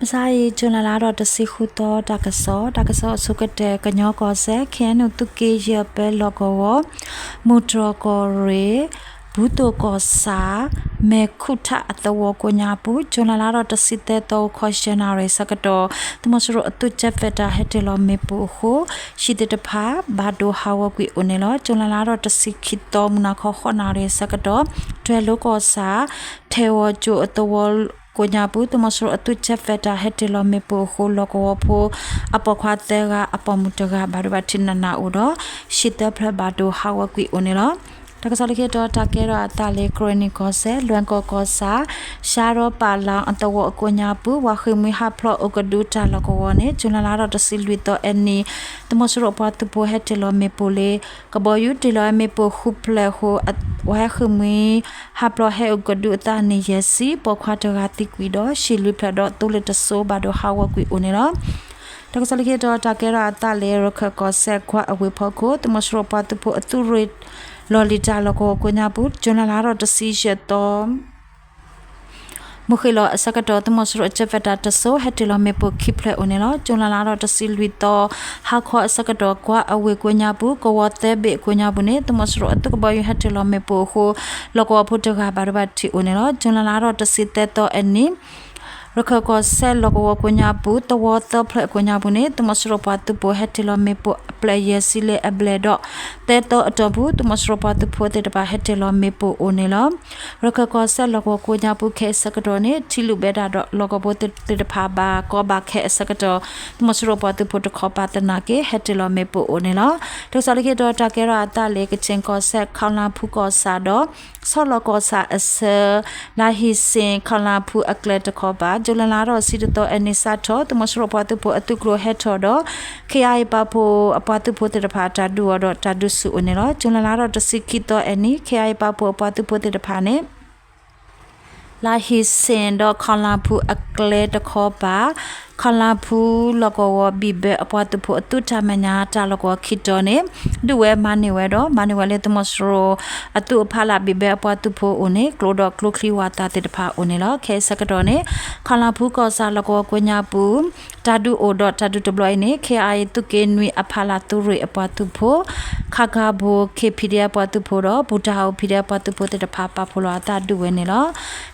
မုၢ်ဆါအံၤ ကၠူၤလဲလါထီၣ်တဆံဃုသီ တၢ်ကစီၣ်, တၢ်ကစီၣ်အဆိကတၢၢ် ကညီကီၢ်စဲၣ် ခ့ၣ်အဲၣ်ယူၣ် သုးက့ယဲၢ်ပၢလီၢ်ကဝီၤ, မူတြီၢ်ကီၢ်ရ့ၣ်, ဘူးသိၣ်ကီၢ်ဆၣ်, မဲၢ်ခူၣ်ထၣ်အသဝီကိးညါပူၤ ကၠူၤလဲလါထီၣ်တဆံသၢသီ ဂီၤခီယဲၢ်နၣ်ရံၣ်ဆၢကတီၢ် သုးမီၤစိရိၤအသုးကၠဲးဖဲးတၢ်ဟဲတ့ၢ်လီၤမ့ၣ်ပိၢ်အဃိ ဟံၣ်သ့ၣ်တဖၣ် ဘၣ်ဒိဟးဂီၤကွံာ်အိၣ်န့ၣ်လီၤ. ကၠူၤလဲလါထီၣ်တဆံခံသီ မုၢ်နၤခီဃိးနၣ်ရံၣ်ဆၢကတီၢ် ထွဲလိကီၢ်ဆၣ် ထဲဝီကၠိအသဝီကိးညါပူၤ သုးမီၤစိရိၤအသုးကၠဲးဖဲးတၢ်ဟဲတ့ၢ်လီၤမ့ၣ်ပိၢ်အဃိ လီၢ်ကဝီၤဖိ အပိာ်ခွါသၢဂၤ အပိာ်မုၣ်တဂၤ ဘၣ်ဒိဘၣ်ထံးနးနးအိၣ်ဒီး ဟံၣ်သၢဖျၢၣ်ဘၣ်ဒိဟးဂီၤကွံာ်အိၣ်န့ၣ်လီၤ. တၢ်ကစီၣ်လၢခံတီၤ တၢ်ကဲထီၣ်အသးလၢ ကရ့ၣ်နံၣ်ကီၢ်စဲၣ် လွဲၢ်ကီၢ်ကီၢ်ဆၣ် ရှါရီပာ်လီၤအသဝီအကိးညါပူၤ ဝၤဃ့ၢ်မှံဟးဖျိးအိၣ်ကဒုတၢ်လီၢ်ကဝီၤန့ၣ် ကၠူၤလဲလါထီၣ်တဆံလွံၢ်သီအနံၤ သုးမီၤစိရိၤအပှၤသုးဖိဟဲတ့ၢ်လီၤမ့ၣ်ပိၢ်လၢ ကဘီယူၤတ့ၢ်လီၤဝဲမ့ၣ်ပိၢ်ဃုဖျၢၣ်အဃိ ဝၤဃ့ၢ်မှံဟးဖျိးဟဲအိၣ်ကဒုအသးန့ၣ်ယဲၢ်ဆံ ပိာ်ခွါတဂၤသံကွံာ်ဒီး ဟံၣ်လွံၢ်ဖျၢၣ်ဒီးသိလ့ၣ်တစိၤ ဘၣ်ဒိဟးဂီၤကွံာ်အိၣ်န့ၣ်လီၤ. တၢ်ကစီၣ်လၢခံတီၤ တၢ်ကဲထီၣ်အသးလၢ ရခၢၣ်ကီၢ်စဲၣ် ကွါအဝ့ၢ်ဖီခိၣ် သုးမီၤစိရိၤပှၤသုးဖိအသုးရ့ၣ်လီၢ်လံၤတၢ်လီၢ်ကဝီၤကိးညါပူၤ ကၠူၤလဲလါထီၣ်တဆံယဲၢ်သီ မုၢ်ဃ့ၢ်လီၤအဆၢကတီၢ် သုးမီၤစိရိၤအကၠဲးဖဲးတၢ်တစိၤ ဟဲတ့ၢ်လီၤမ့ၣ်ပိၢ်ခံဖျၢၣ်အိၣ်န့ၣ်လီၤ. ကၠူၤလဲလါထီၣ်တဆံလွံၢ်သီ ဟါခီအဆၢကတီၢ် ကွါအဝ့ၢ်ကိးညါပူၤ ကဝီၤသၢဘ့ၣ်အကိးညါပူၤန့ၣ် သုးမီၤစိရိၤအသုးကဘီယူၤဟဲတ့ၢ်လီၤမ့ၣ်ပိၢ်အဃိ လီၢ်ကဝီၤဖိတဂၤဘၣ်ဒိဘၣ်ထံးအိၣ်န့ၣ်လီၤ. ကၠူၤလဲလါထီၣ်တဆံသၢသီအနံၤ ရခၢၣ်ကီၢ်စဲၣ်လီၢ်ကဝီၤကိးညါပူၤ သဝီသၢဖျၢၣ်အကိးညါပူၤန့ၣ် သုးမီၤစိရိၤပှၤသုးဖိဟဲတ့ၢ်လီၤမ့ၣ်ပိၢ်အပျဲၢ်ယဲၢ်ဆံလ့ၣ်အဘျဲၣ်ဒီး သၢသီအတီၢ်ပူၤ သုးမီၤစိရိၤပှၤသုးဖိသ့ၣ်တဖၣ်ဟဲတ့ၢ်လီၤမ့ၣ်ပိၢ်အိၣ်န့ၣ်လီၤ. ရခၢၣ်ကီၢ်စဲၣ်လီၢ်ကဝီၤကိးညါပူၤခဲအံၤဆၢကတီၢ်န့ၣ် ထံလုၢ်ဘဲဒၣ်ဒီးလီၢ်ကဝီၤဖိသ့ၣ်တဖၣ်ဘၣ်ကီဘၣ်ခဲအဆၢကတီၢ် သုးမီၤစိရိၤပှၤသုးဖိတခီပၤသနာ်က့ဟဲတ့ၢ်လီၤမ့ၣ်ပိၢ်အိၣ်န့ၣ်လီၤ. တၢ်ကစီၣ်လၢခံတီၤ တၢ်ကဲထီၣ်အသးလၢ ကခၠ့ၣ်ကီၢ်စဲၣ် ခီၣ်လၣ်ဖူကီၢ်ဆၣ်ဒီး ဆီလီၤကီၢ်ဆၣ်အဆၢ လါဟံၣ်စ့ၣ် ခီၣ်လၣ်ဖူအကျဲတခီပၤ ကၠူၤလဲလါထီၣ်တဆံတသီအနံၤစးထီၣ် သုးမီၤစိရိၤပှၤသုးဖိအသုးကျိၤဟဲထီၣ်ဒီး ခ့ၣ်အါအ့ၣ်ပာ်ဖှိၣ်အပှၤသုးဖိသ့ၣ်တဖၣ်တၢ်ဒုးအီၤဒီးတၢ်ဒုးဆူၣ်အိၣ်န့ၣ်လီၤ. ကၠူၤလဲလါထီၣ်တဆံခံသီအနံၤ ခ့ၣ်အါအ့ၣ်ပာ်ဖှိၣ်အပှၤသုးဖိသ့ၣ်တဖၣ်န့ၣ် လါဟံၣ်စ့ၣ်ဒီးခီၣ်လၣ်ဖူအကျဲတခီပၤ ခီၣ်လၣ်ဖူလီၢ်ကဝီၤဘံၣ်ဘၢအပှၤသုးဖိအသုးတၢ်မဲာ်ညါ တၢ်လီၢ်ကဝီၤခံတီၤန့ၣ် ဒုးဝဲမၤန့ၢ်ဝဲဒီး မၤန့ၢ်ဝဲလၢသုးမီၤစိရိၤအသုးအဖီလာ် ဘံၣ်ဘၢအပှၤသုးဖိအိၣ်န့ၣ် ကျိဒီးကျိချံဝးသးသ့ၣ်တဖၣ်အိၣ်န့ၣ်လီၤ. ခဲအံၤဆၢကတီၢ်န့ၣ် ခီၣ်လၣ်ဖူကီၢ်ဆၣ်လီၢ်ကဝီၤကိးညါပူၤ တၢ်ဒုးအိၣ်ဒီးတၢ်ဒုးတဘျီအံၤန့ၣ် ခ့ၣ်အါအ့ၣ်သုးက့နွံအဖီလာ်သုးရ့ၣ်အပှၤသုးဖိ ခါကၢဘိ ခ့ၣ် ပီၣ်ဒီအဲဖ် အပှၤသုးဖိဒီး ပူၤတၢ်ဟးအိၣ် ပီၣ်ဒီအဲဖ် အပှၤသုးဖိသ့ၣ်တဖၣ်ပာ်ဖှိၣ်လီၤအသးဒုးဝဲန့ၣ်လီၤ.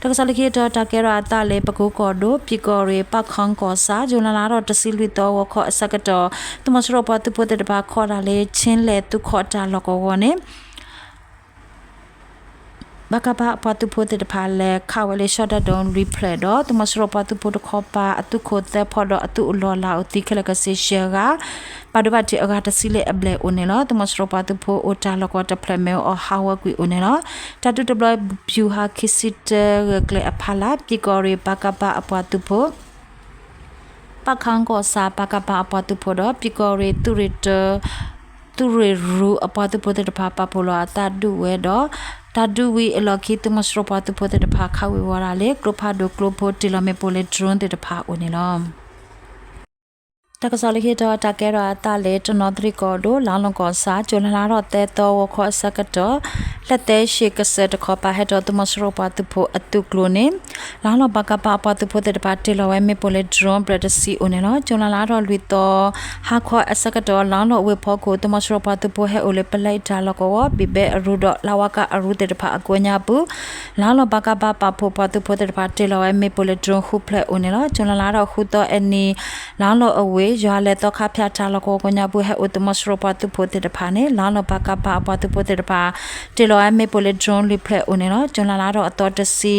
တၢ်ကစီၣ်လၢခံတီၤ တၢ်ကဲထီၣ်အသးလၢ ပကိကီၢ်ဒိၣ် ပံၣ်ကီၢ်ရ့ၣ် ပၣ်ခီကီၢ်ဆၣ် ကၠူၤလဲလါထီၣ်တဆံလွံၢ်သီဂီၤခီအဆၢကတီၢ် သုးမီၤစိရိၤပှၤသုးဖိသ့ၣ်တဖၣ်ခီၣ်တၢ်လၢ ချင်းလဲၣ်သုးခီၣ်တၢ်လီၢ်ကဝီၤန့ၣ် ပကဖ အပှၤသုးဖိသ့ၣ်တဖၣ်လဲၤခးဝဲလၢ ရှီၣ်ဒၢဒိၣ်လွံၢ်ဖျၢၣ်ဒီး သုးမီၤစိရိၤပှၤသုးဖိတခီပၤအသုးခိၣ်သၢဖီဒီးအသုးအိၣ်လီၤလၢအိၣ်သံခဲလၢာ်ခဲဆ့ယဲၢ်ဂၤ ဘၣ်ဒိဘၣ်ထံးအဂၤတဆံလ့ၣ်အဘျဲၣ်အိၣ်န့ၣ်လီၤ. သုးမီၤစိရိၤပှၤသုးဖိအိၣ်တၢ်လီၢ်ကဝီၤတဖျၢၣ်မ့ၢ်အိၣ်အီၤဟးဂီၤကွံာ်အိၣ်န့ၣ်လီၤ. တၢ်ဒုးတဘျီ ပျူၤဟးခံဆံတၢ ဂဲၤကျဲအဖီလာ် ပံၣ်ကီၢ်ရ့ၣ် ပကဖ အပှၤသုးဖိ ပၣ်ခီကီၢ်ဆၣ် ပကဖ အပှၤသုးဖိဒီး ပံၣ်ကီၢ်ရ့ၣ်သုးရ့ၣ်တၢ သုးရ့ၣ်ရူအပှၤသုးဖိသ့ၣ်တဖၣ်ပာ်ဖှိၣ်လီၤအသးဒုးဝဲဒီး တၢ်ဒုးဝံၤအလီၢ်ခံ သုးမီၤစိရိၤပှၤသုးဖိသ့ၣ်တဖၣ်ခးဝံၤဝီၤဒၣ်လၢ ကျိဖးဒိၣ်ကျိဖိတ့ၢ်လီၤမ့ၣ်ပိၢ်လၢ drone သ့ၣ်တဖၣ်အိၣ်န့ၣ်လီၤ. တၢ်ကစီၣ်လၢခံတီၤ တၢ်ကဲထီၣ်အသးလၢ တနီသရံၣ်ကီၢ်ဒိၣ် လါလီၢ်ကီၢ်ဆၣ် ကၠူၤလဲလါထီၣ်သၢသီဂီၤခီအဆၢကတီၢ် လၢသၢဆံကစၢၢ်တခီပၤဟဲထီၣ် သုးမီၤစိရိၤပှၤသုးဖိအသုးကျိၤန့ၣ် လါလီၢ် ပကဖ အပှၤသုးဖိသ့ၣ်တဖၣ်တ့ၢ်လီၤဝဲမ့ၣ်ပိၢ်လၢ drone ဘျဲၣ်တဆံအိၣ်န့ၣ်လီၤ. ကၠူၤလဲလါထီၣ်လွံၢ်သီ ဟါခီအဆၢကတီၢ် လါလီၢ်အဝ့ၢ်ဖီခိၣ် သုးမီၤစိရိၤပှၤသုးဖိဟဲအိၣ်လၢ ပလဲအတၢ်လီၢ်ကဝီၤ ဘံၣ်ဘဲအရူဒီး လါဝါကၣ်အရူသ့ၣ်တဖၣ်အကိးညါပူၤ လါလီၢ် ပကဖ ပာ်ဖှိၣ်ပှၤသုးဖိသ့ၣ်တဖၣ်တ့ၢ်လီၤဝဲမ့ၣ်ပိၢ်လၢ drone ဃုဖျၢၣ်အိၣ်န့ၣ်လီၤ. ကၠူၤလဲလါထီၣ်ဃုသီအနံၤ လါလီၢ်အဝ့ၢ် ယွၤလဲၤသီခါဖၠၣ်တၢ်လီၢ်ကဝီၤကိးညါပူၤ ဟဲအိၣ်သုးမီၤစိရိၤပှၤသုးဖိသ့ၣ်တဖၣ်န့ၣ် လါလီၢ် ပကဖ အပှၤသုးဖိသ့ၣ်တဖၣ် တ့ၢ်လီၤဝဲမ့ၣ်ပိၢ်လၢ drone လွံၢ်ဖျၢၣ်အိၣ်န့ၣ်လီၤ. ကၠူၤလဲလါထီၣ်အသီတဆံ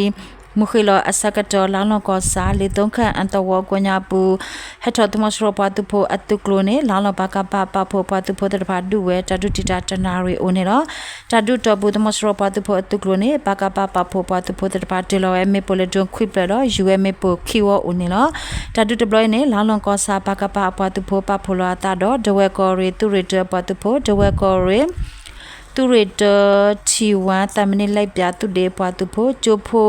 မုၢ်ဃ့ၢ်လီၤအဆၢကတီၢ် လါလီၢ်ကီၢ်ဆၣ် လ့ၣ်သိခၣ်အသဝီကိးညါပူၤ ဟဲထီၣ်သုးမီၤစိရိၤပှၤသုးဖိအသုးကျိၤန့ၣ် လါလီၢ် ပကဖ ပာ်ဖှိၣ်ပှၤသုးဖိသ့ၣ်တဖၣ်ဒုးဝဲ တၢ်ဒုးတံာ်တာ်တနၣ်ရံၣ်အိၣ်န့ၣ်လီၤ. တၢ်ဒုးတီၢ်ပူၤ သုးမီၤစိရိၤပှၤသုးဖိအသုးကျိၤန့ၣ် ပကဖ ပာ်ဖှိၣ်ပှၤသုးဖိသ့ၣ်တဖၣ်တ့ၢ်လီၤဝဲမ့ၣ်ပိၢ်လၢ drone ခွံဖျၢၣ်ဒီး ယူၤဝဲမ့ၣ်ပိၢ်ခံဝီအိၣ်န့ၣ်လီၤ. တၢ်ဒုးတဘျီအံၤန့ၣ် လါလီၢ်ကီၢ်ဆၣ် ပကဖ အပှၤသုးဖိပာ်ဖှိၣ်လီၤအသးဒီး ဒဝဲၢ်ကီၢ်ရ့ၣ် သုးရ့ၣ်တၢအပှၤသုးဖိ ဒဝဲၢ်ကီၢ်ရ့ၣ် သုးရ့ၣ်တၢ ထံၣ်ဝါ သၣ်မံနံၣ် လဲပၠးသုးဒ့အပှၤသုးဖိ ကၠိဖိ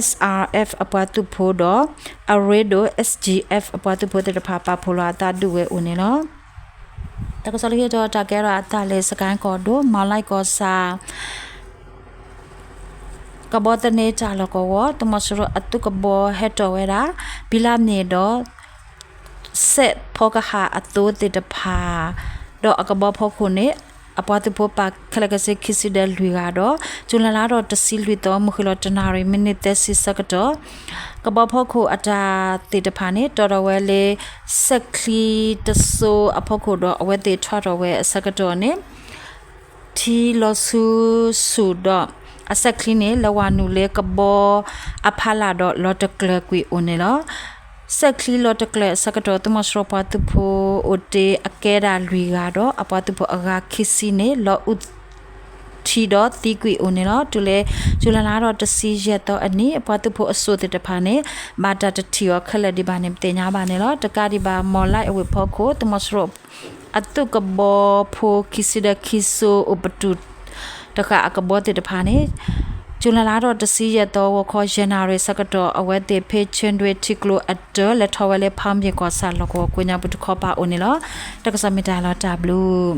SRF အပှၤသုးဖိဒီး အရ့ဒိၣ် SGF အပှၤသုးဖိသ့ၣ်တဖၣ်ပာ်ဖှိၣ်လီၤအသးဒုးဝဲအိၣ်န့ၣ်လီၤ. တၢ်ကစီၣ်လၢခံတီၤ တၢ်ကဲထီၣ်အသးလၢ စကဲၣ်ကီၢ်ဒိၣ် မၤလၢ်ကီၢ်ဆၣ် ကဘီသန့တၢ်လီၢ်ကဝီၤ သုးမီၤစိရိၤအသုးကဘီဟဲတီၢ်ဝဲဒၣ် ဘိလပ်မြေဒီး စက်ဖီကဟၣ်အသိသ့ၣ်တဖၣ် ဒီးအကဘီဖီခိၣ်န့ၣ် အပှၤသုးဖိပာ်ခဲလၢာ်ခဲဆ့ခံဆံဒီးလွံၢ်ဂၤဒီး ဇူလိုင်လါထီၣ်တဆံလွံၢ်သီ မုၢ်ဃ့ၢ်လီၤတနၣ်ရံၣ် မံးနံးသၢဆံဆၢကတီၢ် ကဘီဖီခိၣ်အတၢ်သ့ၣ်တဖၣ်န့ၣ် တီၢ်ထီၣ်ဝဲလၢ စဲးချံတစိၤအဖီခိၣ်ဒီး အဝဲသ့ၣ်ထွါထီၣ်ဝဲအဆၢကတီၢ်န့ၣ် ထံလီၤဆူဆူၣ်ဒီး အစဲးချံန့ၣ် လဲၤဝးနုာ်လၢကဘီအဖီလာ်ဒီးလီၤတကျၢၤကွံာ်အိၣ်န့ၣ်လီၤ. စဲးချံလီၤတကျၢၤအဆၢကတီၢ် သုးမီၤစိရိၤပှၤသုးဖိအိၣ်တ့ၢ်အကဲဒၣ်လွံၢ်ဂၤဒီး အပှၤသုးဖိအဂၤခံဆံန့ၣ် လီၤအုၣ်ထံဒီးသံကွံာ်အိၣ်န့ၣ်လီၤ. တုၤလၢ ဇူလိုင်လါထီၣ်တဆံယဲၢ်သီအနံၤ အပှၤသုးဖိအစိၣ်သ့ၣ်တဖၣ်န့ၣ် ဘၣ်တၢ်တထံၣ်အီၤခဲလၢာ်ဒံးဘၣ်န့ၣ် ပသ့ၣ်ညါဘၣ်န့ၣ်လီၤ. တကးဒံးဘၣ် မီၢ်လၢအဝ့ၢ်ဖီခိၣ် သုးမီၤစိရိၤ အသုးကဘီဖိခံဆံဒီးခံစိၤအိၣ်ပတုာ်တဃာ်အကဘီသ့ၣ်တဖၣ်န့ၣ် ဇူလိုင်လါထီၣ်တဆံယဲၢ်သီ ဂီၤခီယဲၢ်နၣ်ရံၣ်ဆၢကတီၢ် အဝဲသ့ၣ်ဖဲ ခၠ့ၣ်ဒွဲၣ်ထံကျိအတၢၢ် လဲၤထီၣ်ဝဲလၢဖးမၠ့ၣ်ကီၢ်ဆၣ်လီၢ်ကဝီၤကိးညါပူၤတခီပၤအိၣ်န့ၣ်လီၤ. တၢ်ကစီၣ်မ့ၢ်တၢ်လီၤတၢ်ဘျုး